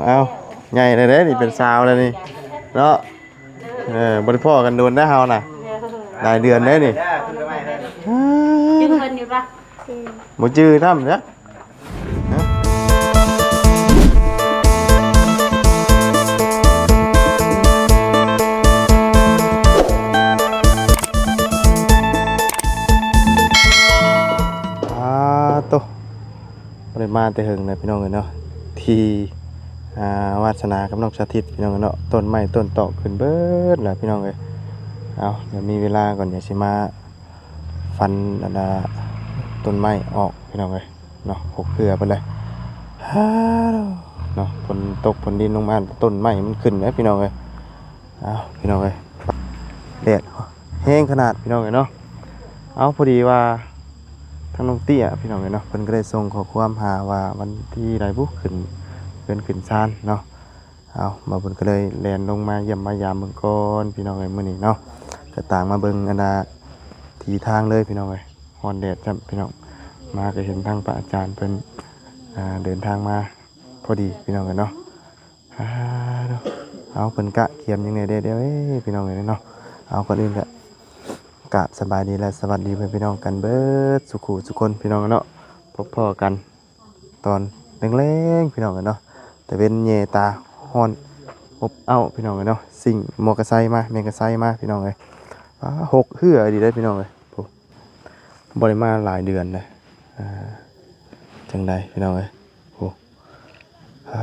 ເອົ້າ ໃຫຍ່ແລ້ວເດ້ນີ້ ເປັນສາວແລ້ວນີ້ເນາະ. ເອີ ບໍ່ໄດ້ພໍ້ກັນດົນແລ້ວເຮົານະ ຫຼາຍເດືອນແລ້ວນີ້. ຈື່ເພິ່ນຢູ່ປະ? ບໍ່ຈື່ນຳຈັກ. ອາໂຕ ບໍ່ໄດ້ມາແຕ່ເຫິງແລ້ວພີ່ນ້ອງເອີຍເນາະ ທີ່ ອ່າ ວາດສະໜາກັບນ້ອງສາທິດພີ່ນ້ອງເອີຍເນາະ. ຕົ້ນໄມ້ຕົ້ນຕອກຂຶ້ນເບິດແລ້ວພີ່ນ້ອງເອີຍ. ເອົາ ດຽວມີເວລາກ່ອນ ດຽວຊິມາຟັນອັນນ່າຕົ້ນໄມ້ອອກພີ່ນ້ອງເອີຍເນາະ. ຫົກເຄືອເບິດເລີຍ ຮາໂດ ເນາະ. ຝົນຕົກຝົນດິນລົງມາ ຕົ້ນໄມ້ມັນຂຶ້ນເດ້ພີ່ນ້ອງເອີຍ. ເອົາ ພີ່ນ້ອງເອີຍ ແດດແຮງຂະໜາດພີ່ນ້ອງເອີຍເນາະ. ເອົາ ພໍດີວ່າທາງນ້ອງເຕ້ຍພີ່ນ້ອງເອີຍເນາະ ເພິ່ນກໍໄດ້ສົ່ງຂໍ້ຄວາມຫາວ່າວັນທີໃດບຸ ຂຶ້ນເຮືອນຂຶ້ນຊານເນາະ. ເອົາ ບ່າວບຸນກໍເລີຍແລ່ນລົງມາຢ້ຽມມາຢາມເບິ່ງກ່ອນພີ່ນ້ອງເອີຍ ມື້ນີ້ເນາະ. ກໍຕາງມາເບິ່ງອັນນ່າທີ່ທາງເລີຍພີ່ນ້ອງເອີຍ ຮ້ອນແດດຊ້ຳພີ່ນ້ອງ. ມາກໍເຫັນທາງພະອາຈານເພິ່ນ ອ່າ ເດີນທາງມາພໍດີພີ່ນ້ອງເອີຍເນາະ. ອາໂດ ເອົາ ເພິ່ນກະກຽມຫຍັງແດ່ເດ ເດ ເດ້ ເດ້ ເດ້ ພີ່ນ້ອງເອີຍເນາະ. ເອົາ ກ່ອນອື່ນກະກາບສະບາຍດີ ແລະ ສະຫວັດດີເພື່ອນພີ່ນ້ອງກັນເບິດສູ່ຄູ່ສູ່ຄົນພີ່ນ້ອງເນາະ. ພົບພໍ້ກັນຕອນແລງໆ ພີ່ນ້ອງເອີຍເນາະ. ຕາເວັນແຍງຕາ ຮ້ອນອົບເອົ້າພີ່ນ້ອງເອີຍເນາະ. ຊິງມໍກະໄຊມາ ແມ່ກະໄຊມາພີ່ນ້ອງເອີຍ. ອາ ຫົກເຮືອອີ່ຫຼີເດ້ພີ່ນ້ອງເອີຍ. ໂອ້ ບໍ່ໄດ້ມາຫຼາຍເດືອນແລ້ວ. ອ່າ ຈັ່ງໃດພີ່ນ້ອງເອີຍ. ໂອ້ ອາ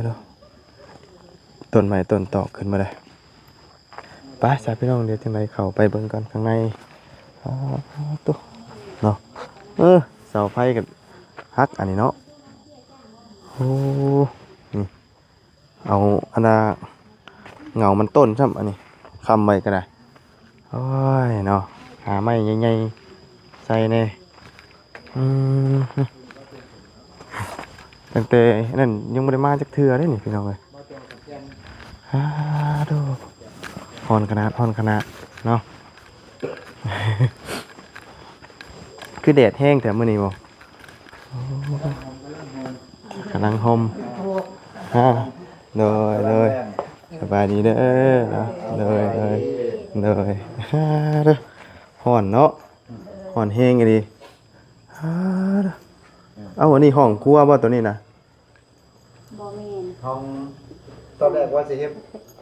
ໂດ ຕົ້ນໄມ້ຕົ້ນຕອກຂຶ້ນມາໄດ້. ໄປຊະພີ່ນ້ອງ ດຽວຈັ່ງໃດເຂົ້າໄປເບິ່ງກ່ອນຂ້າງໃນ. ອາໂຕ ເນາະ ເອີ ເສົາໄຟກໍຫັກອັນນີ້ເນາະ. ໂອ້ ນີ້ ເອົາອັນນ່າເຫງົາມັນຕົ້ນຊ້ຳ ອັນນີ້ຄ້ຳໄວ້ກໍໄດ້. ໂອ້ຍເນາະ ຫາໄມ້ໃຫຍ່ໆໃສ່ແດ່. ອືມ ຕັ້ງແຕ່ນັ້ນຍັງບໍ່ໄດ້ມາຈັກເທື່ອເດ້ນີ້ພີ່ນ້ອງເອີຍ. ອາໂດ ຮ້ອນຂະໜາດ ຮ້ອນຂະໜາດເນາະ. ຄືແດດແຮງແທ້ມື້ນີ້ບໍ່? ໂອ້ ກຳລັງຮົ່ມ. ຮະ ໂດຍ ໂດຍ ສະບາຍດີເດີເນາະ. ໂດຍ ໂດຍ ໂດຍ. ຮະ ເດີ ຮ້ອນເນາະ ຮ້ອນແຮງອີ່ຫຼີ. ຮະ ເອົາ ອັນນີ້ຫ້ອງຄົວບໍ່ໂຕນີ້ນະ? ບໍ່ແມ່ນ ຫ້ອງ ຕອນແລກວ່າຊິເຮັດ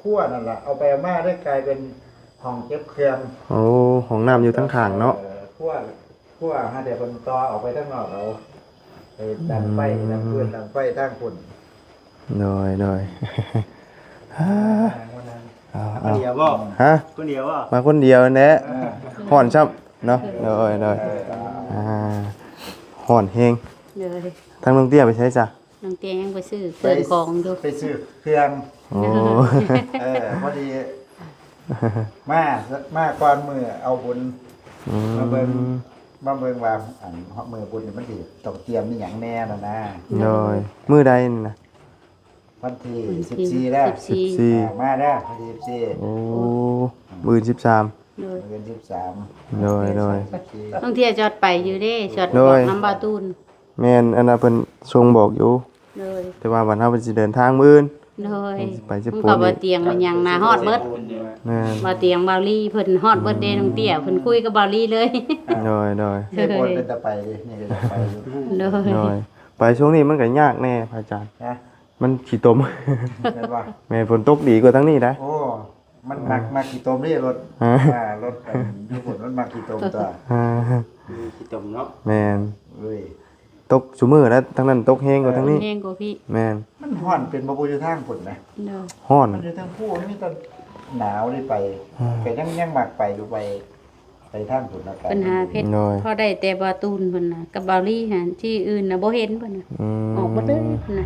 ຄົວນັ້ນລະ ເອົາໄປເອົາມາໄດ້ກາຍເປັນຫ້ອງເກັບເຄື່ອງ. ໂອ້ ຫ້ອງນ້ຳຢູ່ທາງຂ້າງເນາະ. ເອີ ຄົວ ຄົວຫາແຕ່ເພິ່ນຕໍ່ອອກໄປທາງນອກເອົາ ໄປດັງໄຟ ອືມ ດັງຟືນດັງໄຟທາງພຸ້ນ. ໂດຍ ໂດຍ. ມາຄົນດຽວບໍ່? ຮະ ຄົນດຽວບໍ່? ມາຄົນດຽວແຫຼະ. ເອີ ຮ້ອນຊ້ຳເນາະ. ໂດຍ ໂດຍ. ເອີ ອ່າ ຮ້ອນແຮງ. ໂດຍ. ທາງນ້ອງເຕ້ຍໄປໃສຊະ? ນ້ອງເຕ້ຍຍັງໄປຊື້ເຄື່ອງຂອງຢູ່ ໄປຊື້ເຄື່ອງ. ໂອ້ ເອີ ພໍດີ ມາ ມາກ່ອນມື້ເອົາບຸນ. ອືມ ມາເບິ່ງ ມາເບິ່ງວ່າ ອັນ ມື້ບຸນນີ້ມັນຊິຕ້ອງຕຽມອີ່ຫຍັງແດ່ນັ້ນນະ. ໂດຍ. ມື້ໃດນີ້ນະ? ວັນທີສິບສີ່ເດີ ສິບສີ່ ອ່າ ມາເດີ ວັນທີສິບສີ່. ໂອ້ ມື້ອື່ນສິບສາມ. ໂດຍ ມື້ອື່ນສິບສາມ. ໂດຍ ໂດຍ. ບາງເທື່ອຈອດໄປຢູ່ເດ້ ຈອດ ໂດຍ ບອກນຳບ່າວຕູນ. ແມ່ນ ອັນນັ້ນເພິ່ນສົ່ງບອກຢູ່. ໂດຍ. ແຕ່ວ່າບັດເຮົາເພິ່ນຊິເດີນທາງມື້ອື່ນ. ໂດຍ. ໄປເຊໂປນ ມັນກໍບໍ່ຕຽງມັນຫຍັງນະ ຮອດເບິດ. ແມ່ນ. ບໍ່ຕຽງບ່າວລີເພິ່ນຮອດເບິດເດ້ ອືມ ນ້ອງເຕ້ຍ ເພິ່ນຄຸຍກັບບ່າວລີເລີຍ. ໂດຍ ໂດຍ. ເຊໂປນເປັນຕາໄປເດ້ ນີ້ກໍຢາກໄປຢູ່. ໂດຍ ໂດຍ. ໄປຊ່ວງນີ້ມັນກໍຍາກແດ່ພະອາຈານ. ຮະ? ມັນຂີ້ຕົມ. ແມ່ນບໍ່? ແມ່ນ ຝົນຕົກດີກວ່າທາງນີ້ໄດ໋. ໂອ້ ມັນມັກ ອ່າ ມັກຂີ້ຕົມເດ້ລົດ. ອ່າ ອ່າ ລົດ ອັນ ຢູ່ພຸ້ນມັນມັກຂີ້ຕົມຕົວະ. ອ່າ ມີຂີ້ຕົມເນາະ. ແມ່ນ. ເອີຍ ຕົກຊຸມື້ແລ້ວ ທາງນັ້ນຕົກແຮງກວ່າທາງນີ້. ແຮງກວ່າພີ້. ແມ່ນ. ມັນຮ້ອນເປັນບໍ່ຢູ່ທາງພຸ້ນນະ. ໂດຍ. ຮ້ອນ. ມັນຢູ່ທາງພູ ມັນມີແຕ່ໜາວນີ້ໄປ. ອ່າ ກໍຍັງ ຍັງມັກໄປຢູ່ ໄປ ໄປທາງພຸ້ນອາກາດ ເພິ່ນຫາເພັດ ໂດຍ ພໍໄດ້ແຕ່ບ່າວຕູນເພິ່ນນະ ກັບບ່າວລີຫັ້ນ ທີ່ອື່ນນະບໍ່ເຫັນເພິ່ນນະ. ອືມ ອອກໝົດເລີຍເພິ່ນນະ.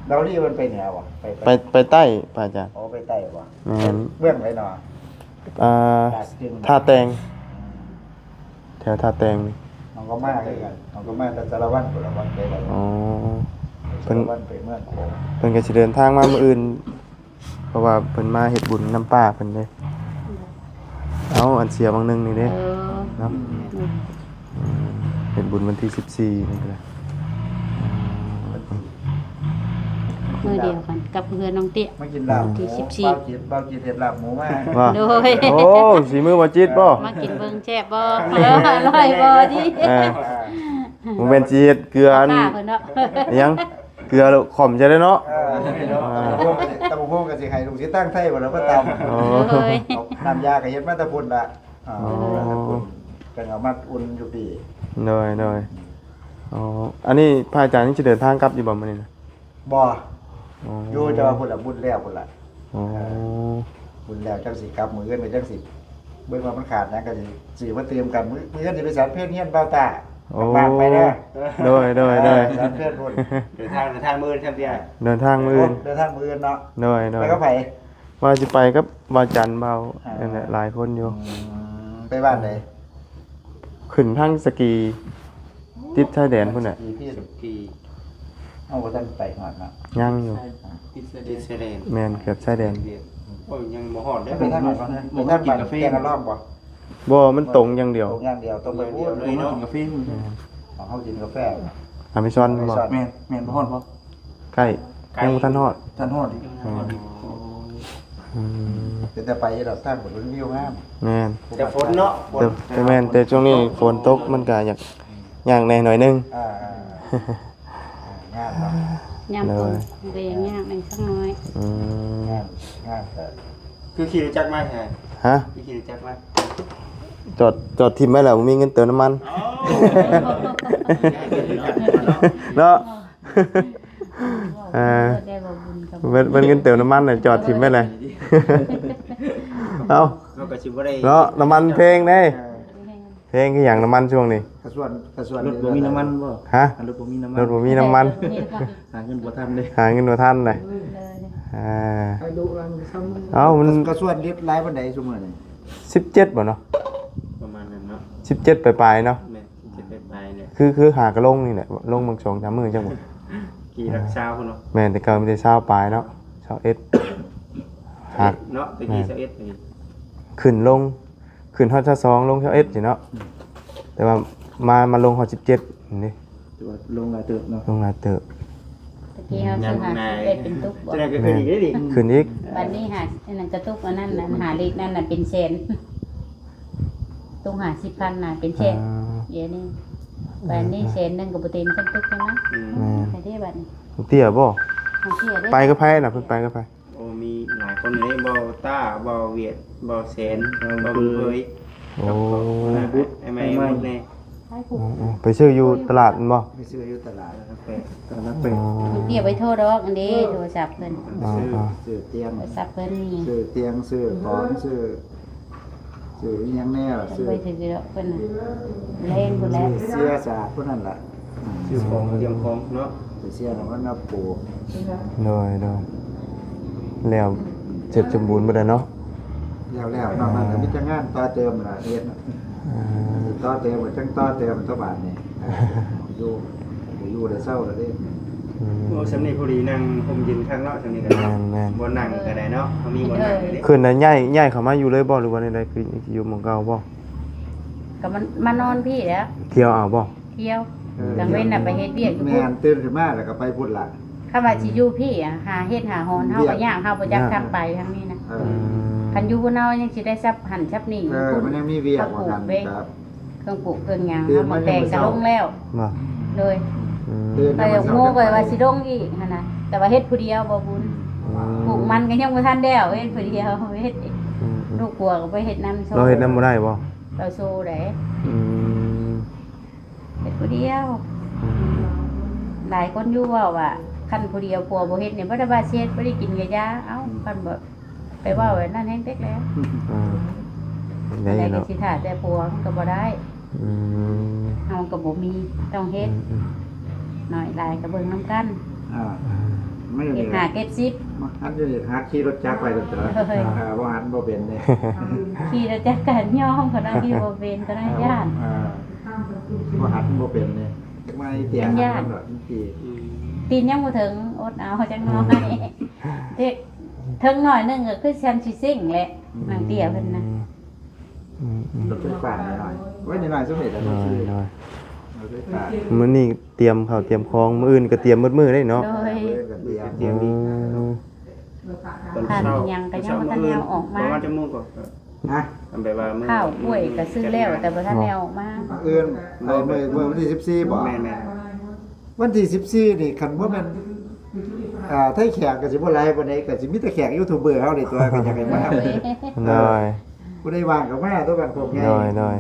ບ່າວລີເພິ່ນໄປເໜືອບໍ່? ໄປ ໄປ ໄປໃຕ້ ພະອາຈານ. ອໍ ໄປໃຕ້ບໍ່? ແມ່ນ. ເບື້ອງໃດເນາະ? ອ່າ ທ່າແຕ່ງ ແຖວທ່າແຕ່ງນີ້. ນ້ອງກໍມາຄືກັນ ນ້ອງກໍມາແຕ່ສາລະວັນພຸ້ນລະ ວັນໄປໄດ້. ອໍ ເພິ່ນ ສາລະວັນໄປເມືອງໂຂງ. ເພິ່ນກໍຊິເດີນທາງມາມື້ອື່ນ ເພາະວ່າເພິ່ນມາເຮັດບຸນນຳປ້າເພິ່ນເດ້. ເອົາ ອັນເສຍບາງໜຶ່ງນີ້ເດ້. ເອີ ເນາະ. ອືມ ເຮັດບຸນວັນທີສິບສີ່ນີ້ກໍໄດ້. ມື້ດຽວກັນກັບເຮືອນນ້ອງເຕ້ຍ ມາກິນລາບໝູ ວັນທີສິບສີ່ ບ່າວຈິດ ບ່າວຈິດເຮັດລາບໝູມາ ວ່າ ໂດຍ ໂອ້ ສີມືບ່າວຈິດບໍ່? ມາກິນເບິ່ງແຊບບໍ່? ເອີ ອະລ່ອຍບໍ່? ດີ ເອີ ບໍ່ແມ່ນຊິເຮັດເກືອອັນ ຕາເພິ່ນເນາະ ຫຍັງ ເກືອຂອມໃຈເດ້ເນາະ ເອີ ຕຳບັກຫຸ່ງກໍຊິໃຫ້ລູກສິດທາງໄທພຸ້ນລະມາຕຳ ໂອ້ ໂດຍ ນ້ຳຢາກໍເຮັດມາແຕ່ພຸ້ນລະ ອໍ ຈັ່ງເອົາມາອຸ່ນຢູ່ພີ້ ໂດຍ ໂດຍ ອໍ ອັນນີ້ພະອາຈານຍັງຊິເດີນທາງກັບຢູ່ບໍ່ມື້ນີ້ນະ? ບໍ່ ອໍ ຢູ່ ແຕ່ວ່າພຸ້ນລະ ບຸນແລ້ວພຸ້ນລະ ອໍ ເອີ ບຸນແລ້ວຈັ່ງຊິກັບ ມື້ອື່ນກໍຈັ່ງຊິເບິ່ງວ່າມັນຂາດຫຍັງ ກໍຊິຊື້ມາຕື່ມກັນ ມື້ ມື້ອື່ນຊິໄປສັນເພນເຮືອນບ່າວຕ້າ ໂອ້ ກັບບ້ານໄປເດີ ໂດຍ ໂດຍ ໂດຍ ເອີ ສັນເພນພຸ້ນ ເດີນທາງ ເດີນທາງມື້ອື່ນ ເດີນທາງມື້ອື່ນ ເດີນທາງມື້ອື່ນເນາະ ໂດຍ ໂດຍ ໄປກັບໃຜ? ວ່າຊິໄປກັບບ່າວຈັນ ບ່າວ ອ່າ ນັ້ນແຫຼະ ຫຼາຍຄົນຢູ່ ອືມ ໄປບ້ານໃດ? ຂຶ້ນທາງສະກີ ຕິດຊາຍແດນພຸ້ນແຫຼະ ສະກີພີ້ ສະກີ ເຮົາບໍ່ທັນໄປຮອດເນາະ ຍັງຢູ່ ຕິດຊາຍແດນ ແມ່ນ ເກືອບຊາຍແດນ ໂອ້ຍ ຍັງບໍ່ຮອດເດ້ ໄປທາງນັ້ນບໍ່? ໄປທາງບ້ານແກງອະລ້ອມບໍ່? ບໍ່ ມັນຕົງຢ່າງດຽວ ຕົງຢ່າງດຽວ ຕົງໄປພຸ້ນ ເນາະ ກິນກາເຟພຸ້ນ ແມ່ນ ຂອງເຮົາກິນກາແຟ ອາເມຊອນບໍ່? ອາເມຊອນ ແມ່ນ ແມ່ນ ບໍ່ຮອດບໍ່? ໃກ້ ໃກ້ ຍັງບໍ່ທັນຮອດ ທັນຮອດອີກ ອືມ ອືມ ເປັນຕາໄປຢູ່ດອກ ທາງພຸ້ນວິວງາມ ແມ່ນ ແຕ່ຝົນເນາະ ຝົນ ແຕ່ ແຕ່ແມ່ນ ແຕ່ຊ່ວງນີ້ຝົນຕົກ ມັນກະຢາກຍາກແດ່ໜ້ອຍໜຶ່ງ ອ່າ ຍາກເນາະ ຍາມຝົນ ໂດຍ ກໍຍັງຍາກແດ່ຈັກໜ້ອຍ ອືມ ຍາກ ຍາກແຕ່ ຄືຂີ່ລົດຈັກມາແທ້? ຮະ? ຄືຂີ່ລົດຈັກມາ? ຈອດ ຈອດຖິ້ມໄວ້ແລ້ວ ບໍ່ມີເງິນເຕີມນ້ຳມັນ ອໍ ເນາະ ເອີ ເບິດ ເບິດເງິນເຕີມນ້ຳມັນນະ ຈອດຖິ້ມໄວ້ແລ້ວ ເອົ້າ ເຮົາກໍຊິບໍ່ໄດ້ ເນາະ ນ້ຳມັນແພງເດ້ ເອີ ແພງຄືຫຍັງນ້ຳມັນຊ່ວງນີ້ ກະຊວນ ກະຊວນ ລົດບໍ່ມີນ້ຳມັນບໍ່? ຮະ? ລົດບໍ່ມີນ້ຳມັນ ລົດບໍ່ມີນ້ຳມັນ ເອີ ບໍ່ມີນ້ຳມັນ ຫາເງິນບໍ່ທັນເດ້ ຫາເງິນບໍ່ທັນເດ້ ເອີ ອ່າ ເອົາ ມັນ ກະຊວນລິດຫຼາຍປານໃດຊຸມື້ນີ້? ສິບເຈັດບໍ່ເນາະ? ປະມານນັ້ນເນາະ ສິບເຈັດປາຍໆເນາະ ແມ່ນ ສິບເຈັດປາຍໆແຫຼະ ຄື ຄືຫາກະລົງນີ້ແຫຼະ ລົງບາງສອງສາມມື້ຈັ່ງບໍ່ ກີ່ຫຼັກຊາວພຸ້ນເນາະ ແມ່ນ ແຕ່ເກົ່າມີແຕ່ຊາວປາຍເນາະ ຊາວເອັດ ຫາກ ເນາະ ແຕ່ກີ້ ແມ່ນ ຊາວເອັດນີ້ ຂຶ້ນລົງ ຂຶ້ນຮອດຊາວສອງ ລົງຊາວເອັດຊີ້ເນາະ ອືມ ແຕ່ວ່າມາ ມາລົງຮອດສິບເຈັດນີ້ ຖືວ່າລົງຫຼາຍເຕີບເນາະ ລົງຫຼາຍເຕີບ ຕະກີ້ເຮົາຊື້ຫ້າສິບໄດ້ເປັນຕຸກບໍ່? ຈັ່ງໃດກໍຂຶ້ນອີກເດ້ນີ້ ຂຶ້ນອີກ ບັດນີ້ຫາ ອັນນັ້ນກະຕຸກ ອັນນັ້ນນະ ຫ້າລິດນັ້ນນະເປັນແສນ ຕຸກຫ້າສິບພັນນະເປັນແສນ ອ່າ ດຽວນີ້ ບັດນີ້ແສນໜຶ່ງກໍບໍ່ເຕັມຊັ້ນຕຸກຫັ້ນນະ ອືມ ແມ່ນ ໃຜເດ້ບັດນີ້ ເຕ້ຍບໍ່? ເຕ້ຍເດ້ ໄປກັບໃຜນະ? ເພິ່ນໄປກັບໃຜ? ໂອ້ ມີຫຼາຍຄົນເດ້ ບ່າວຕ້າ ບ່າວຫວຽດ ບ່າວແສນ ບ່າວບຸນເຜີຍ ໂອ້ ກັບ ອ້າຍບຸດ ອ້າຍໃໝ່ ອ້າຍໃໝ່ ໄປຊື້ຢູ່ຕະຫຼາດແມ່ນບໍ່? ໄປຊື້ຢູ່ຕະຫຼາດ ຕະຫຼາດແປດ ອໍ ເດ໋ ໄປໂທດອກ ອັນເດ ໂທລະສັບເພິ່ນ ຊື້ ຊື້ຕຽງ ໂທລະສັບເພິ່ນ ຊື້ຕຽງ ຊື້ຂອງ ຊື້ ຊື້ອີ່ຫຍັງແດ່ລະ ຊື້ ເພິ່ນບໍ່ຖືກດອກ ເພິ່ນແລ່ນພຸ້ນແຫຼະ ເສຍສາດພຸ້ນນັ້ນລະ ຊື້ຂອງ ຕຽມຂອງເນາະ ເສຍແລ້ວມັນມາປູກ ໂດຍ ໂດຍ ແລ້ວເສັດສົມບູນໝົດແລ້ວເນາະ ແລ້ວໆ ນອກນັ້ນກໍມີແຕ່ງານຕໍ່ເຕີມລະເຮັດ ອ່າ ຕໍ່ເຕີມກໍຈັ່ງຕໍ່ເຕີມຕົວະບາດນີ້ ຢູ່ ຢູ່ໄດ້ເຊົາລະເດ້ ອືມ ໂອ້ ຊ່ຳນີ້ພໍດີນັ່ງຮົ່ມເຢັນຄັກເນາະ ຊ່ຳນີ້ກໍ ແມ່ນໆ ບ່ອນນັ່ງກໍໄດ້ເນາະ ເຮົາມີບ່ອນນັ່ງເດ້ ຄືນນັ້ນຍ້າຍ ຍ້າຍເຂົ້າມາຢູ່ເລີຍບໍ່ ຫຼືວ່າແນວໃດ ຄືຢູ່ໝ່ອງເກົ່າບໍ່? ກໍມາ ມານອນພີ້ແຫຼະ ທ່ຽວເອົາບໍ່? ທ່ຽວ ເອີ ກາງເວັນນະໄປເຮັດວຽກຢູ່ພຸ້ນ ແມ່ນ ຕື່ນຂຶ້ນມາແລ້ວກໍໄປພຸ້ນລະ ຄັນວ່າຊິຢູ່ພີ້ອະ ຫາເຮັດຫາຮອນ ເຮົາກໍຍາກ ເຮົາບໍ່ຈັກທາງໄປທາງນີ້ນະ ເອີ ອືມ ຄັນຢູ່ພຸ້ນເຮົາຍັງຊິໄດ້ຊັບຫັ້ນຊັບນີ້ ເອີ ມັນຍັງມີວຽກວ່າຊັ້ນ ເຄື່ອງປູກເຄື່ອງຫຍັງ ເຮົາໝາກແຕງກໍລົງແລ້ວ ບໍ່ ໂດຍ ອືມ ແຕ່ໂມກໍວ່າຊິລົງອີກຫັ້ນນະ ແຕ່ວ່າເຮັດຜູ້ດຽວບໍ່ບຸນ ອືມ ປູກມັນກໍຍັງບໍ່ທັນແລ້ວ ເຮັດຜູ້ດຽວ ເຮັດ ອືມ ລູກຜົວກໍບໍ່ເຮັດນຳ ລາວເຮັດນຳບໍ່ໄດ້ບໍ່? ລາວໂຊໄດ໋ ອືມ ເຮັດຜູ້ດຽວ ອືມ ຫຼາຍຄົນຢູ່ເວົ້າວ່າ ຄັນຜູ້ດຽວຜົວບໍ່ເຮັດນີ້ ບໍ່ໄດ້ວ່າຊິເຮັດ ບໍ່ໄດ້ກິນກໍຢ່າ ເອົ້າ ອືມ ຄັນບໍ່ໄປເວົ້າແບບນັ້ນແຮງເຕັກແລ້ວ ອືມ ໄດ້ເນາະ ຊິຖ້າແຕ່ຜົວມັນກໍບໍ່ໄດ້ ອືມ ເຮົາກໍບໍ່ມີ ຕ້ອງເຮັດ ອືມໆ ໜ້ອຍຫຼາຍກໍເບິ່ງນຳກັນ ອ່າ ເກັບຫ້າເກັບສິບ ມາຫັດຢູ່ນີ້ ຫັດຂີ່ລົດຈັກໄປເດີ ໂດຍ ອ່າ ບໍ່ຫັດບໍ່ເປັນເດ້ ຂີ່ລົດຈັກກໍຍອມ ກໍນັ້ນຂີ່ບໍ່ເປັນ ກໍນັ້ນຢ້ານ ອ່າ ບໍ່ຫັດບໍ່ເປັນເດ້ ຈັກໜ້ອຍຕີນ ຢ້ານ ຕີນຍັງບໍ່ເຖິງ ອົດເອົາຈັກໜ້ອຍ ອືມ ເດັກເຖິງໜ້ອຍໜຶ່ງກໍຄືຊັ້ນຊິຊິງແຫຼະ ອືມ ນາງເຕ້ຍເພິ່ນນະ ອືມໆ ລົດໄຟຟ້າໜ້ອຍໆ ໂອ້ຍ ໜ້ອຍໆ ຊຸມນີ້ແຫຼະ ໂດຍ ໂດຍ ມື້ນີ້ຕຽມເຂົ້າຕຽມຂອງ ມື້ອື່ນກໍຕຽມໝົດມື້ເດ້ເນາະ. ໂດຍ ມື້ອື່ນກໍຕຽມ ຕຽມອີກ ອໍ ຕອນເຊົ້າ ຂ້າວອີ່ຫຍັງກໍຍັງບໍ່ທັນໄດ້ເອົາອອກມາ ປະມານຈັກໂມງກໍ ຮະ ອັນແບບວ່າມື້ ຂ້າວກ້ວຍກໍຊື້ແລ້ວ ແຕ່ບໍ່ທັນໄດ້ເອົາອອກມາ ມື້ອື່ນ ເອີ ມື້ ມື້ວັນທີສິບສີ່ບໍ? ແມ່ນໆ ວັນທີສິບສີ່ນີ້ ຄັນບໍ່ແມ່ນ ອ່າ ໄທແຂກກໍຊິບໍ່ຫຼາຍປານໃດ ກໍຊິມີແຕ່ແຂກຢູທູບເບີເຮົານີ້ຕົວະ ກໍຢາກໃຫ້ມາ ໂດຍ ຜູ້ໃດວ່າງກໍມາຕົວະ ບ້ານໂຄກໃຫຍ່ ໂດຍ ໂດຍ.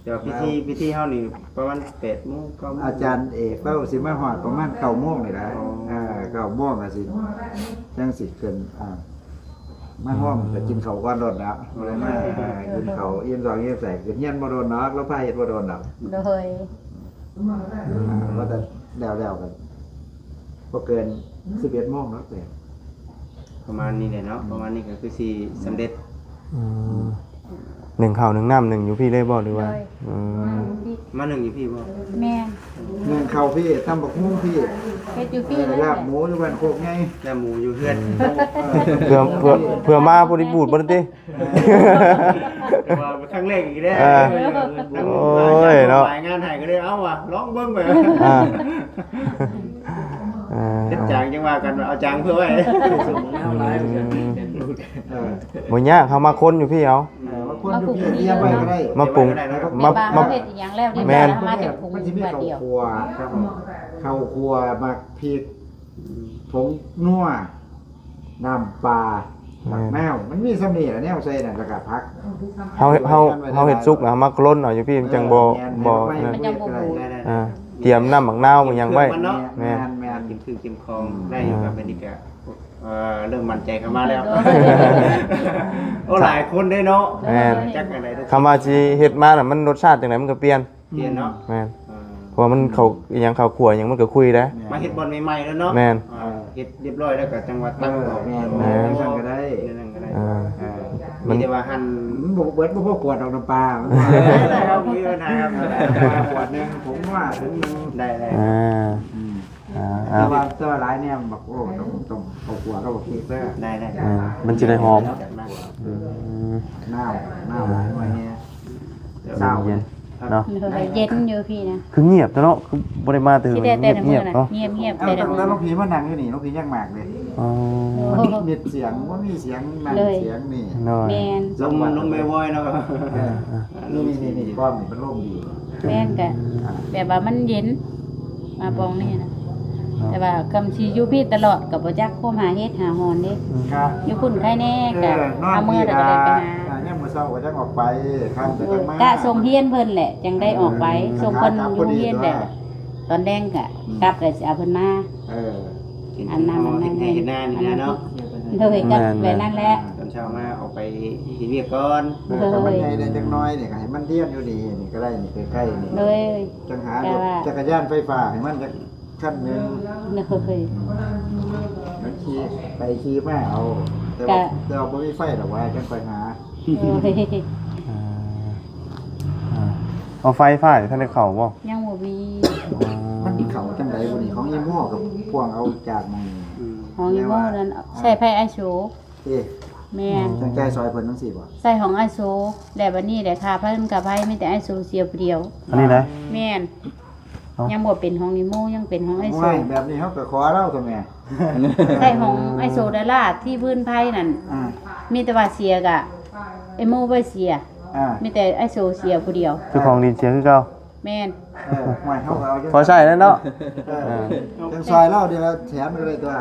ແຕ່ວ່າພິທີ ພິທີເຮົານີ້ປະມານແປດໂມງ ເກົ້າໂມງ ອາຈານເອກລາວຊິມາຮອດປະມານເກົ້າໂມງນີ້ແຫຼະ ອໍ ເອີ ເກົ້າໂມງກໍຊິ ຈັ່ງຊິຂຶ້ນ ອ່າ ມາຮອມ ອືມ ກໍກິນເຂົ້າກ່ອນໂລດແລ້ວ ບໍ່ໄດ້ມາ ເອີ ກິນເຂົ້າອີ່ມທ້ອງອີ່ມໃຈ ຂຶ້ນຮຽນບໍ່ດົນດອກ ລາວພາເຮັດບໍ່ດົນດອກ ໂດຍ ອ່າ ວ່າແຕ່ແລ້ວໆ ກໍບໍ່ເກີນສິບເອັດໂມງເນາະ ປະມານນີ້ແຫຼະເນາະ ອືມ ປະມານນີ້ກໍຄືຊິສຳເລັດ ອືມ ໜຶ້ງເຂົ້າໜຶ້ງນ້ຳ ໜຶ້ງຢູ່ພີ້ເລີຍບໍ່ ຫຼືວ່າ? ໂດຍ ອືມ ມາໜຶ້ງຢູ່ພີ້ບໍ່? ແມ່ນ ໜຶ້ງເຂົ້າພີ້ ຕຳບັກຫຸ່ງພີ້ ເຮັດຢູ່ພີ້ ເອີ ລາບໝູຢູ່ບ້ານໂຄກໃຫຍ່ ລາບໝູຢູ່ເຮືອນ ເພື່ອ ເພື່ອ ເພື່ອມາພໍດີບູດບໍ່ໄດ້ຕິ ວ່າຄັ້ງແລກອີກແລ້ວ ເອີ ໂອ້ຍເນາະ ລາຍງານໃຫ້ກໍເລີຍ ເອົາວ່າ ລອງເບິ່ງໄປ ອ່າ ເຮັດຈາງຈັ່ງວ່າກັນ ເອົາຈາງເພື່ອໄວ້ ອືມ ເອີ ບໍ່ຍາກ ເຮົາມາຄົນຢູ່ພີ້ເອົາ ເອີ ມາຄົນຢູ່ພີ້ ມາປຸງ ຕຽມໄວ້ກໍໄດ້ ມາປຸງ ແບບວ່າເຮົາເຮັດອີ່ຫຍັງແລ້ວນີ້ ແມ່ນ ເຮົາມາແຕ່ປຸງ ມັນຊິມີເຂົ້າຂົ້ວ ເຂົ້າຂົ້ວ ໝາກພິກ ອືມ ຜົງນົວ ນ້ຳປາ ແມ່ນ ໝາກນາວ ມັນມີສ່ຳນີ້ແຫຼະແນວໃສ່ນັ້ນ ແລ້ວກໍຜັກ ເຮົາ ເຮົາ ເຮົາເຮັດສຸກນະ ເຮົາມາໂຄລນເອົາຢູ່ພີ້ ມັນຈັ່ງບໍ່ ເອີ ແມ່ນ ບໍ່ ແມ່ນ ມັນຈັ່ງບໍ່ບູດ ອ່າ ຕຽມນ້ຳໝາກນາວຫຍັງໄວ້ ເຄື່ອງມັນເນາະ ແມ່ນ ແມ່ນ ແມ່ນ ກິນເຄື່ອງກິນຂອງ ອ່າ ໄດ້ຢູ່ ບັດນີ້ກໍ ເອີ ເລີ່ມໝັ້ນໃຈເຂົ້າມາແລ້ວ ໂດຍ ໂອ້ ຫຼາຍຄົນເດ້ເນາະ ແມ່ນ ຈັກອັນໃດ ຄຳວ່າຊິເຮັດມານະ ມັນລົດຊາດຈັ່ງໃດມັນກໍປ່ຽນ ປ່ຽນເນາະ ແມ່ນ ອ່າ ເພາະວ່າມັນເຂົ້າອີ່ຫຍັງ ເຂົ້າຂົ້ວອີ່ຫຍັງມັນກໍຄຸຍໄດ໋ ແມ່ນ ມາເຮັດບ່ອນໃໝ່ໆແລ້ວເນາະ ແມ່ນ ອ່າ ເຮັດຮຽບຮ້ອຍແລ້ວກໍຈັ່ງວ່າຕັກອອກ ເອີ ແມ່ນ ແມ່ນ ຈັ່ງຊັ້ນກໍໄດ້ ຈັ່ງຊັ້ນກໍໄດ້ ອ່າ ເອີ ມີແຕ່ວ່າຫັ້ນ ມັນບໍ່ເບິດ ບໍ່ພໍຂວດດອກນ້ຳປາ ໄດ້ໆ ບໍ່ມີບັນຫາ ຂວດໜຶ່ງ ຜົງນົວຖົງໜຶ່ງ ໄດ້ໆ ອ່າ ອືມ ອ່າ ແຕ່ວ່າ ແຕ່ວ່າຫຼາຍແນວ ບັກ ໂອ້ ຕ້ອງ ຕ້ອງເຂົ້າຂົ້ວກັບບັກພິກເດີ ໄດ້ໆ ອ່າ ມັນຊິໄດ້ຫອມ ຈັດມາ ອືມ ນ້ຳ ນ້ຳຫຼາຍໜ້ອຍແດ່ ເຊົ້າ ເຢັນເນາະ ໂດຍ ເຢັນຢູ່ພີ້ນະ ຄືງຽບແທ້ເນາະ ຄືບໍ່ໄດ້ມາແຕ່ ຊິໄດ້ແຕ່ ງຽບໆເນາະ ງຽບໆ ຕັ້ງແຕ່ຫຼວງພີ່ມານັ່ງຢູ່ນີ້ ຫຼວງພີ່ຍັງມາກເດ້ ອໍ ໂອ້ ມິດສຽງ ບໍ່ມີສຽງນັ້ນ ເລີຍ ສຽງນີ້ ໂດຍ ແມ່ນ ລົມ ລົມບໍ່ວອຍເນາະ ເອີ ນີ້ໆໆ ປ້ອມນີ້ມັນລົມດີ ແມ່ນ ກະ ອ່າ ແບບວ່າມັນເຢັນ ມາປ່ອງນີ້ນະ ເນາະ ແຕ່ວ່າຄຳຊິຢູ່ພີ້ຕະຫຼອດກໍບໍ່ຈັກ ຄວາມຫາເຫັດຫາຫອນເດ້ ກະ ຢູ່ພຸ້ນໃຄແນ່ ເອີ ກະ ນອນ ເອົາເມືອແລ້ວກໍໄດ້ໄປຫາ ອ່າ ຍາມມື້ເຊົ້າກໍຈັ່ງອອກໄປ ຄ່ຳກໍຈັ່ງມາ ກະສົ່ງຮຽນເພິ່ນແຫຼະ ຈັ່ງໄດ້ອອກໄປ ອ່າ ສົ່ງເພິ່ນຢູ່ໂຮງຮຽນແຫຼະ ຕອນແລງກະ ອືມ ກັບແລ້ວຊິເອົາເພິ່ນມາ ເອີ ອັນນັ້ນ ອັນນັ້ນ ເຮັດໄຮ່ເຮັດນານີ້ນະເນາະ ໂດຍ ກັບແບບນັ້ນແຫຼະ ຕອນເຊົ້າມາອອກໄປເຮັດວຽກກ່ອນ ເອີ ຖ້າມັນໃຫຍ່ໄດ້ຈັກໜ້ອຍນີ້ ກໍໃຫ້ມັນຮຽນຢູ່ນີ້ ນີ້ກໍໄດ້ ນີ້ໃກ້ໆນີ້ ໂດຍ ຈັ່ງຫາລົດຈັກກະຍານໄຟຟ້າໃຫ້ມັນຈັກຄັນໜຶ່ງ ໂດຍ ມັນຂີ່ໄປຂີ່ມາເອົາ ແຕ່ວ່າ ກະ ແຕ່ວ່າບໍ່ມີໄຟດອກວ່າ ຈັ່ງຄ່ອຍຫາ ໂດຍ ອ່າ ອ່າ ເອົາໄຟຟ້າ ທັນໄດ້ເຂົ້າບໍ່? ຍັງບໍ່ມີ ອໍ ມັນເຂົ້າຈັ່ງໃດບໍ່ນີ້? ຂອງອີໂມກໍພວງເອົາຈາກໝ່ອງນີ້ ອືມ ຂອງອີໂມນັ້ນ ແຕ່ວ່າ ໃຊ້ໄຟໄອໂຊ ເອີ ແມ່ນ ຈັ່ງຈ່າຍຊ່ອຍເພິ່ນຈັ່ງຊີ້ບໍ່? ໃຊ້ຂອງໄອໂຊ ແລ້ວບັດນີ້ແຫຼະ ຄ່າໄຟມັນກໍໄຟ ມີແຕ່ໄອໂຊເສຍຜູ້ດຽວ ອັນນີ້ນະ ແມ່ນ ເອົ້າ ຍັງບໍ່ເປັນຂອງອີໂມ ຍັງເປັນຂອງໄອໂຊ ໂອ້ຍ ແບບນີ້ເຮົາກໍຂໍລາວຕົວະແມ່ ໃຊ້ຂອງໄອໂຊດາລາທີ່ພື້ນໄຟນັ້ນ ອ່າ ມີແຕ່ວ່າເສຍກະ ເອໂມບໍ່ເສຍ ອ່າ ມີແຕ່ໄອໂຊເສຍຜູ້ດຽວ ເຈົ້າຂອງດິນເສຍຄືເກົ່າ ແມ່ນ ເອີ ຫ້ວຍ ເຮົາກໍເອົາ ພໍໃຊ້ແລ້ວເນາະ ເອີ ເອີ ຈັ່ງຊ່ອຍລາວເດ ແຖມໄປເລີຍຕົວະ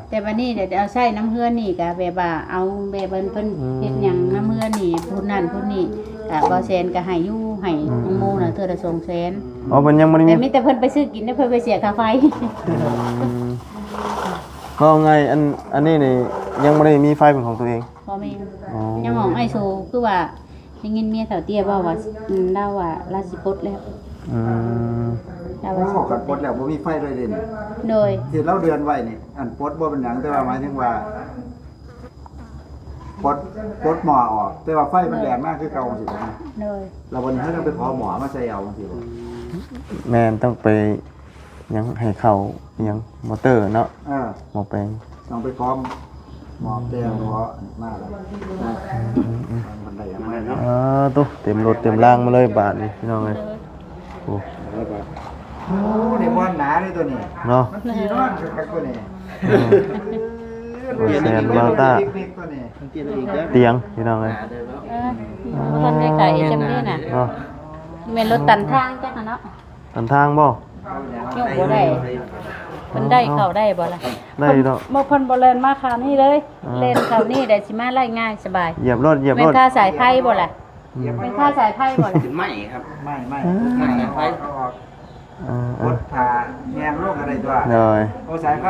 ແຕ່ບັດນີ້ເດ ເອົາໃຊ້ນຳເຮືອນນີ້ກະແບບວ່າເອົາແບບເພິ່ນ ເພິ່ນ ອືມ ເຮັດຫຍັງນຳເຮືອນນີ້ ຜູ້ນັ້ນຜູ້ນີ້ ກະບໍ່ແສນກະໃຫ້ຢູ່ ໃຫ້ ອືມ ນ້ອງໂມນະເທື່ອລະສອງແສນ ອໍ ເພິ່ນຍັງບໍ່ໄດ້ມີ ແຕ່ມີແຕ່ເພິ່ນໄປຊື້ກິນ ແລ້ວເພິ່ນໄປເສຍຄ່າໄຟ ອືມ ເວົ້າງ່າຍ ອັນ ອັນນີ້ນີ້ຍັງບໍ່ໄດ້ມີໄຟເປັນຂອງຕົວເອງ ບໍ່ແມ່ນ ອໍ ຍັງຂອງອ້າຍໂສ ຄືວ່າໄດ້ຍິນເມຍເຖົ້າເຕ້ຍເວົ້າວ່າ ອືມ ລາວວ່າລາວຊິປົດແລ້ວ ອືມ ລາວວ່າ ໂອ້ ຄັນປົດແລ້ວບໍ່ມີໄຟເລີຍເດນີ້ ໂດຍ ທີ່ລາວເດືອນໄວ້ນີ້ ອັນປົດບໍ່ເປັນຫຍັງ ແຕ່ວ່າໝາຍເຖິງວ່າປົດ ປົດໝໍ້ອອກ ແຕ່ວ່າໄຟມັນແລ່ນມາຄືເກົ່າ ຈັ່ງຊີ້ນະ ໂດຍ ແລ້ວບັດນີ້ເຮົາຍັງໄປຂໍໝໍ້ມາໃສ່ເອົາ ຈັ່ງຊີ້ບໍ່ ແມ່ນ ຕ້ອງໄປ ຍັງໃຫ້ເຂົ້າຫຍັງ ມໍເຕີເນາະ ເອີ ໝໍ້ແປງ ຕ້ອງໄປຂໍໝໍ້ແປງ ເອີ ຂໍມາແລ້ວ ເອີ ເອີ ເອີ ມັນໄດ້ຫຍັງມາເນາະ ເອີ ໂຕ ເຕັມລົດເຕັມລາງມາເລີຍບາດນີ້ ພີ່ນ້ອງເອີຍ ໂອ້ ໂອ້ ນີ້ບ່ອນໜາເດ້ຕົວນີ້ ເນາະ ມັນທີ່ນອນຄັກຕົວນີ້ ເອີ ແສນ ເບົາຕ້າ ມັນປ່ຽນເອງເດີ ຕຽງ ພີ່ນ້ອງເອີຍ ເອີ ບໍ່ທັນໄດ້ຂາຍ ເອັດ ເອັມ ດີ ນະ ເນາະ ແມ່ນລົດຕັນທາງຈັກຫັ້ນເນາະ ຕັນທາງບໍ່? ຍົກບໍ່ໄດ້ ເພິ່ນໄດ້ເຂົ້າໄດ້ບໍ່ລະ? ໄດ້ດອກ ບໍ່ ເພິ່ນບໍ່ແລ່ນມາຂານີ້ເລີຍ ອ່າ ແລ່ນເຂົ້ານີ້ໄດ້ ຊິມາໄລ່ງ່າຍສະບາຍ ຢຽບໂລດ ຢຽບໂລດ ແມ່ນຄ່າສາຍໄຟບໍ່ລະ? ອືມ ແມ່ນຄ່າສາຍໄຟບໍ່ລະ? ເປັນໄມ້ຄັບ ໄມ້ ໄມ້ ອືມ ໄມ້ສາຍໄຟ ເອົາອອກ ອ່າໆ ກົດຜ້າແຍງລົງກໍໄດ້ຕົວະ ໂດຍ ໂອ້ ສາຍໄຟ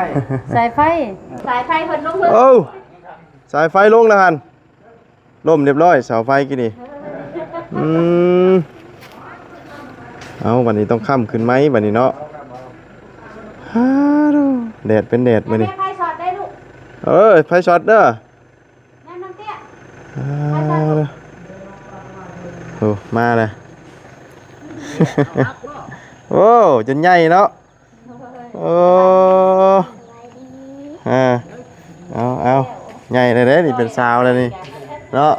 ສາຍໄຟ ສາຍໄຟເພິ່ນລົງເພິ່ນ ໂອ້ ສາຍໄຟລົງແລ້ວຫັ້ນ ລົ້ມລຽບຮ້ອຍ ເສົາໄຟກີ້ນີ້ ອືມ ເອົາ ບັດນີ້ຕ້ອງຄ້ຳຂຶ້ນໃໝ່ບັດນີ້ເນາະ ຮາໂດ ແດດເປັນແດດມື້ນີ້ ແມ່ໄຟຊັອດໄດ້ລູກ ເອີ ໄຟຊັອດເດີ ແມ່ນ້ອງເຕ້ຍ ຮາໂດ ໂອ້ ມາແລ້ວ ໂອ້ ຈົນໃຫຍ່ເນາະ ໂອ້ ສະບາຍດີ ອ່າ ເອົາ ເອົາ ໃຫຍ່ແລ້ວເດ້ນີ້ ເປັນສາວແລ້ວນີ້ເນາະ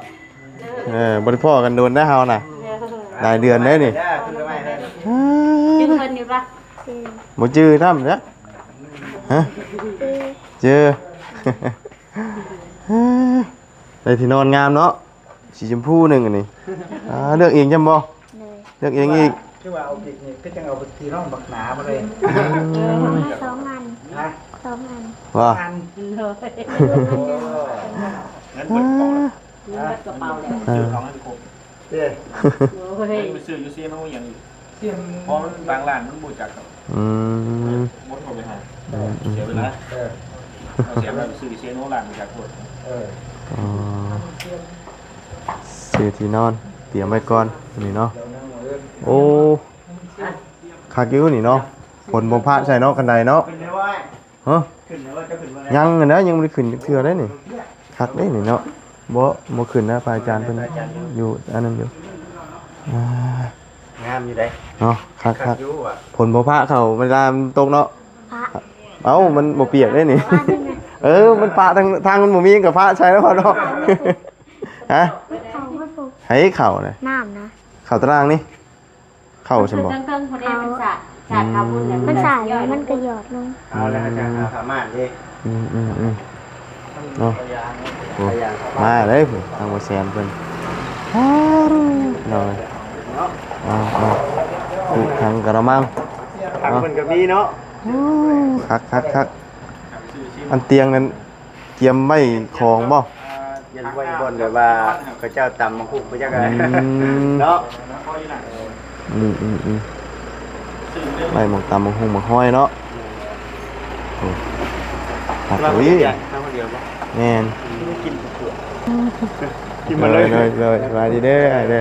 ເອີ ບໍ່ໄດ້ພໍ້ກັນດົນແລ້ວເຮົານະ ຫຼາຍເດືອນແລ້ວນີ້ ຈື່ເພິ່ນຢູ່ປະ? ບໍ່ຈື່ນຳເດ້ ຮະ ຈື່ ໄດ້ທີ່ນອນງາມເນາະ ສີຊົມພູໜຶ່ງອັນນີ້ ອ່າ ເລືອກເອງຈຳບໍ່? ໂດຍ ເລືອກເອງອີກ ຄືວ່າເອົາບິກນີ້ ຄືຈັ່ງເອົາທີ່ນອນບັກໜາມາເລີຍ ອືມ ເອີ ມີສອງອັນ ຮະ ສອງອັນ ວ່າ ອັນ ໂດຍ ເງິນເບິດກະເປົາແລ້ວ ເງິນເບິດກະເປົາແລ້ວ ອ່າ ຊື້ຂອງໃຫ້ຄົບ ເດ້ ໂອ້ຍ ໄປຊື້ຢູ່ເຊໂນອີ່ຫຍັງອີກ ເສຍງ ເພາະມັນບາງຮ້ານມັນບໍ່ຮູ້ຈັກດອກ ອືມ ບໍ່ໂທໄປຫາ ອືມໆໆ ເສຍເວລາ ເອີ ເສຍເວລາໄປຊື້ເຊໂນ ຮ້ານບໍ່ຮູ້ຈັກໂພດ ເອີ ອໍ ຊື້ທີ່ນອນຕຽມໄວ້ກ່ອນນີ້ເນາະ ໂອ້ ຄັກຢູ່ນີ້ເນາະ ຝົນບໍ່ປະໃສ່ເນາະ ຄັນໃດເນາະ ຂຶ້ນແລ້ວບໍ່ອ້າຍ? ຮະ? ຂຶ້ນແລ້ວບໍ່? ເຈົ້າຂຶ້ນບໍ່ໄດ້ ຍັງຫັ້ນນະ ຍັງບໍ່ໄດ້ຂຶ້ນຈັກເທື່ອເດ້ນີ້ ຄັກເດ້ນີ້ເນາະ ບໍ່ ບໍ່ຂຶ້ນນະ ພະອາຈານເພິ່ນ ພະອາຈານເພິ່ນ ຢູ່ອັນນັ້ນຢູ່ ອ່າ ງາມຢູ່ເດ້ ເນາະ ຄັກໆ ຄັກຢູ່ວ່າ ຝົນບໍ່ປະເຂົ້າເວລາມັນຕົກເນາະ ປະ ເອົ້າ ມັນບໍ່ປຽກເດ້ນີ້ ປະນີ້ນະ ເອີ ມັນປະທາງ ທາງມັນບໍ່ມີກໍປະໃສ່ແລ້ວເນາະ ຮະ? ເຂົ້າບໍ່? ໃຫ້ເຂົ້ານະ ນ້ຳນະ ເຂົ້າຕາລາງນີ້ ເຂົ້າຊັ້ນບໍ່? ເທິງໆ ພຸ້ນເດ້ ເພິ່ນສາດ ສາດເຂົ້າພຸ້ນແຫຼະ ເພິ່ນສາດແລ້ວມັນກໍຫຍອດລົງ ເອົາແລ້ວກໍຈະຫາຜ້າມ່ານເດ້ ອືມໆໆ ເນາະ ໂອ້ ມາເດ້ພຸ້ນ ທາງບໍ່ແຊນເພິ່ນ ອ້າວ ເນາະ ເອົາໆ ທຸທັງກະລະມັງ ຖັງເພິ່ນກໍມີເນາະ ໂອ້ ຄັກໆໆ ອັນຕຽງນັ້ນ ກຽມໄວ້ຂອງບໍ່? ຍັງໄວ້ບ່ອນແບບວ່າເຂົາເຈົ້າຕຳບັກຫຸ່ງໄປຈັກ ອືມ ເນາະ ອືມໆໆ ໄວ້ໝ່ອງຕຳບັກຫຸ່ງບັກຫອຍເນາະ ໂອ້ ຄັກອີ່ຫຼີ ແມ່ນ ກິນ ກິນມາເລີຍ ໂດຍໆ ສະບາຍດີເດີ ອ້າຍເດີ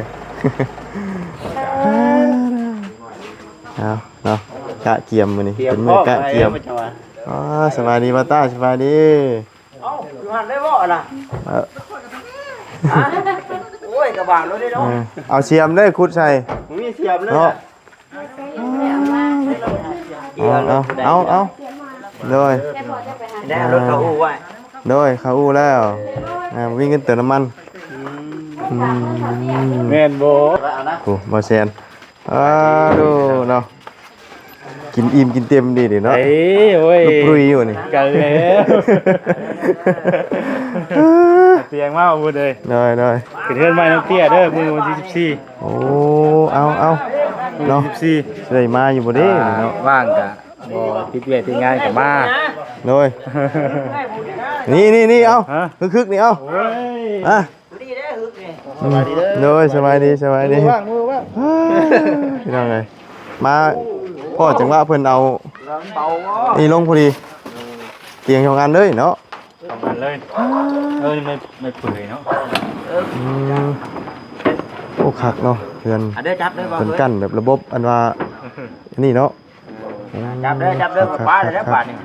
ເອົາເນາະ ກະກຽມມື້ນີ້ ເປັນມື້ກະກຽມ ອໍ ສະບາຍດີບ່າວຕ້າ ສະບາຍດີ. ເອົ້າ ຢູ່ຫັ້ນໄດ້ບໍ່ລະ? ເອີ ຮະ? ໂອ້ຍ ກະບາງໂລດເດ້ເນາະ ເອີ ເອົາສຽມເດີ ຂຸດໃສ່ ບໍ່ມີສຽມເລີຍ ເນາະ ເອົາ ເອົາ ເອົາ ເອົາ ໂດຍ ແລ້ວລົດເຂົ້າອູ່ໄວ້ ໂດຍ ເຂົ້າອູ່ແລ້ວ ອ່າ ບໍ່ມີເງິນເຕີມນ້ຳມັນ ອືມ ອືມ ແມ່ນບໍ່? ໂອ້ ບໍ່ແຊນ ອາ ດູເນາະ ກິນອີ່ມກິນເຕັມດີນີ້ເນາະ ເອີຍ ໂອ້ຍ ລຸກປຸຍຢູ່ນີ້ ກັນແລ້ວ ຕຽງມາພຸ້ນເລີຍ ໂດຍໆ ຂຶ້ນເຮືອນໃໝ່ນ້ອງເຕ້ຍເດີ ມື້ວັນທີສິບສີ່ ໂອ້ ເອົາໆ ເນາະ ສິບສີ່ ຊິໄດ້ມາຢູ່ບໍ່ເດ້ ອ່າ ນີ້ເນາະ ວ່າງກະບໍ່ຕິດວຽກຕິດງານກະມາ ໂດຍ ນີ້ໆໆ ເອົາ ຮະ ຄຶກໆ ນີ້ ເອົາ ໂອ້ຍ ຮະ ພໍດີເດ້ຮຶກນີ້ ອືມ ສະບາຍດີເດີ ໂດຍ ສະບາຍດີ ສະບາຍດີ ມືວ່າງ ມືວ່າງ ພີ່ນ້ອງເອີຍ ມາພໍ້ຈັງຫວະເພິ່ນເອົາ ເບົາບໍ່ ນີ້ລົງພໍດີ ຕຽງສອງອັນເລີຍເນາະ ສອງອັນເລີຍ ເອີ ນີ້ໄມ້ ໄມ້ເປື່ອຍເນາະ ອືມ ໂອ້ ຄັກເນາະ ເຮືອນ ອ່ະ ເດີ ຈັບເດີ ເພິ່ນກັ້ນແບບລະບົບ ອັນວ່າ ອັນນີ້ເນາະ ຈັບເດີ ຈັບເດີ ປາເດີບາດນີ້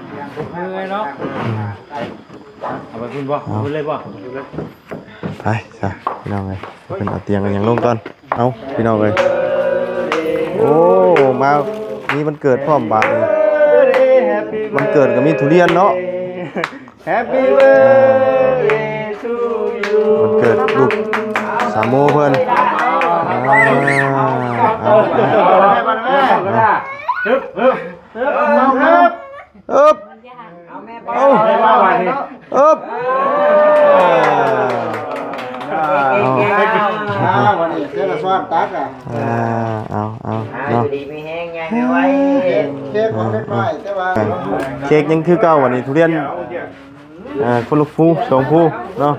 ເມື່ອຍເນາະ ອືມ ເອົາໄປພຸ້ນບໍ່ ເອົາໄປພຸ້ນເລີຍບໍ່ ໄປຊະ ພີ່ນ້ອງເອີຍ ເພິ່ນເອົາຕຽງກັນຫຍັງລົງກ່ອນ ເອົາ ພີ່ນ້ອງເອີຍ ໂອ້ ມາມີວັນເກີດພ້ອມບາດນີ້ ວັນເກີດກໍມີທຸລຽນເນາະ Happy birthday to you ວັນເກີດລູກສາວໂມເພິ່ນ ອ່າ ເອົາ ເອົາ ເອີບ ເອີບ ເອີບ ເອົາແມ່ ເອົາ ເອົາ ເອີບ ເອົາ ອ່າ ວັນນີ້ເຈົ້າລະຊ້ອນຕັກ ອ່າ ອ່າ ເອົາ ເອົາ ອ່າ ເນາະ ຢູ່ດີມີແຮງ ໃຫຍ່ໄວໆ ເຄ້ກຂອງເດັກນ້ອຍ ແຕ່ວ່າ ເອີ ເຄ້ກຍັງຄືເກົ່າ ບັດນີ້ທຸລຽນ ອ່າ ຄົນລະພູສອງພູເນາະ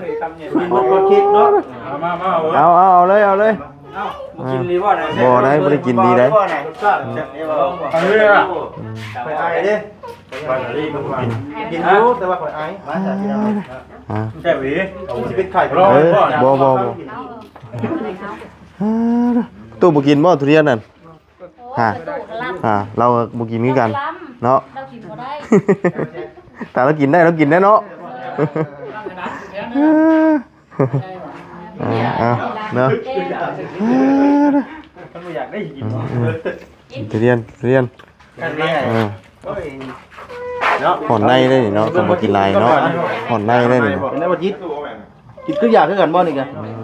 ເອົາ ເອົາ ເອົາເລີຍ ເອົາເລີຍ ເອົ້າ ບໍ່ໄດ້ ບໍ່ໄດ້ກິນດີໃດ ເອົາເລີຍ ອືມ ຂ້ອຍອາຍເດ້ ກິນຢູ່ ແຕ່ວ່າຂ້ອຍອາຍ ອ່າ ແຊບອີ່ຫຼີ ຊິເປັນໄຂ້ ເອີ ບໍ່ ບໍ່ ບໍ່ ຕູ້ບໍ່ກິນບໍ່ທຸລຽນນັ້ນ? ໂອ້ຍ ຫາ ປະຕູກະລັບ ອ່າ ລາວກະບໍ່ກິນຄືກັນເນາະ ລາວກິນບໍ່ໄດ້ ຖ້າລາວກິນໄດ້ ລາວກິນໄດ້ເນາະ ເອີ ເອີ ເອົາ ເອົາ ເນາະ ມັນບໍ່ຢາກໄດ້ກິນ ອືມ ອືມ ທຸລຽນ ທຸລຽນ ເອີ ເນາະ ຫອນໃນເດ້ນີ້ເນາະ ເພິ່ນບໍ່ກິນຫຼາຍເນາະ ຫອນໃນເດ້ນີ້ ກິນແລ້ວບໍ່ຈິດ ກິນຄືຢາກຄືກັນບໍ່ນີ້ກະ ອືມ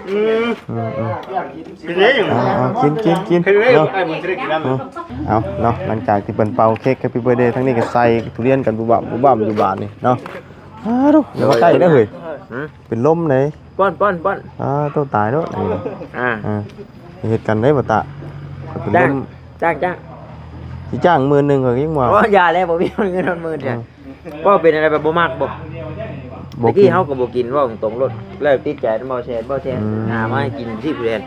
ອືມ ອືມ ກິນເດ້ ອ່າ ອ່າ ກິນ ກິນ ກິນ ເນາະ ເອົາ ເອົາເນາະ ຫຼັງຈາກທີ່ເພິ່ນເປົ່າເຄ້ກ Happy Birthday ທາງນີ້ກະໃສ່ທຸລຽນກັນບຸບບັບ ບຸບບັບຢູ່ບາດນີ້ເນາະ ອ້າ ດູ ຢ່າມາໃກ້ເດີເຮີ້ຍ ເປັນລົມເດ້ ປ້ອນ ປ້ອນ ປ້ອນ ອ້າ ໂຕ ຕາຍໂລດ ອ່າ ອ່າ ເຮັດກັນໄດ້ບໍ່ຕະ ເປັນລົມ ຈ້າງ ຈ້າງ ຊິຈ້າງໝື່ນໜຶ່ງ ຂ້ອຍກະຍັງວ່າ ໂອ້ ຢ່າແລ້ວ ບໍ່ມີເງິນຮອດໝື່ນ ອືມ ເວົ້າເປັນແນວໃດ ແບບບໍ່ມັກບໍ່? ບໍ່ກິນ ແຕ່ກີ້ເຮົາກະບໍ່ກິນ ເວົ້າຕົງໆໂລດ ແລ້ວຕິດໃຈນຳບໍ່ແຊນ ບໍ່ແຊນ ອືມ ຫາມາໃຫ້ກິນທີ່ຜູ້ແດນ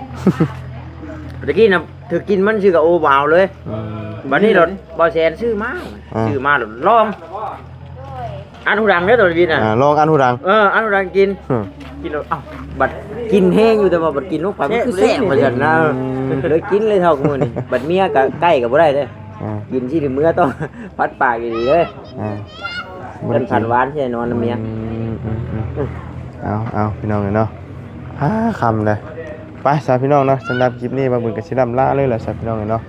ແຕ່ກີ້ນະ ຖືກກິນມັນຊື່ກະໂອບາວເລີຍ ອືມ ບັດນີ້ໂລດ ບໍ່ແຊນຊື້ມາ ອ່າ ຊື້ມາໂລດລອງ ອັດຫູດັງເດີໂຕວິດນະ ອ່າ ລອງອັດຫູດັງ ເອີ ອັດຫູດັງກິນ ອືມ ກິນໂລດ ເອົ້າ ບັດກິນແຮງຢູ່ ແຕ່ວ່າບັດກິນລົງໄປມັນຄືແຊບວ່າຊັ້ນນະ ອືມ ເລີຍກິນເລີຍເທົ່າມື້ນີ້ ບັດເມຍກະໃກ້ກະບໍ່ໄດ້ເດ້ ອ່າ ກິນຊິໄດ້ເມືອຕໍ່ ພັດປາກດີໆເດີ ອ່າ ເພິ່ນພັນຫວານຊິໄດ້ນອນນຳເມຍ ອືມ ອືມ ອືມ ເອົາ ເອົາ ພີ່ນ້ອງເອີຍເນາະ ຫາຄ່ຳເລີຍ ໄປຊະພີ່ນ້ອງເນາະ ສຳລັບຄລິບນີ້ບ່າວບຸນກະຊິລ່ຳລາເລີຍລະຊະພີ່ນ້ອງເອີຍເນາະ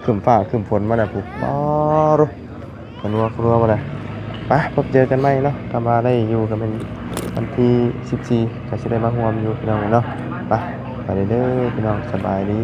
ຄຶ້ມຟ້າຄຶ້ມຝົນມາແລ້ວພຸ້ນ ອໍ ໂອ້ ຄັນວ່າ ຄັນວ່າບໍ່ໄດ້ ໄປ ພົບເຈີກັນໃໝ່ເນາະ ຄັນວ່າໄດ້ຢູ່ກະແມ່ນວັນທີສິບສີ່ ກະຊິໄດ້ມາຮ່ວມຢູ່ພີ່ນ້ອງເອີຍເນາະ ໄປ ໄປເດີພີ່ນ້ອງ ສະບາຍດີ.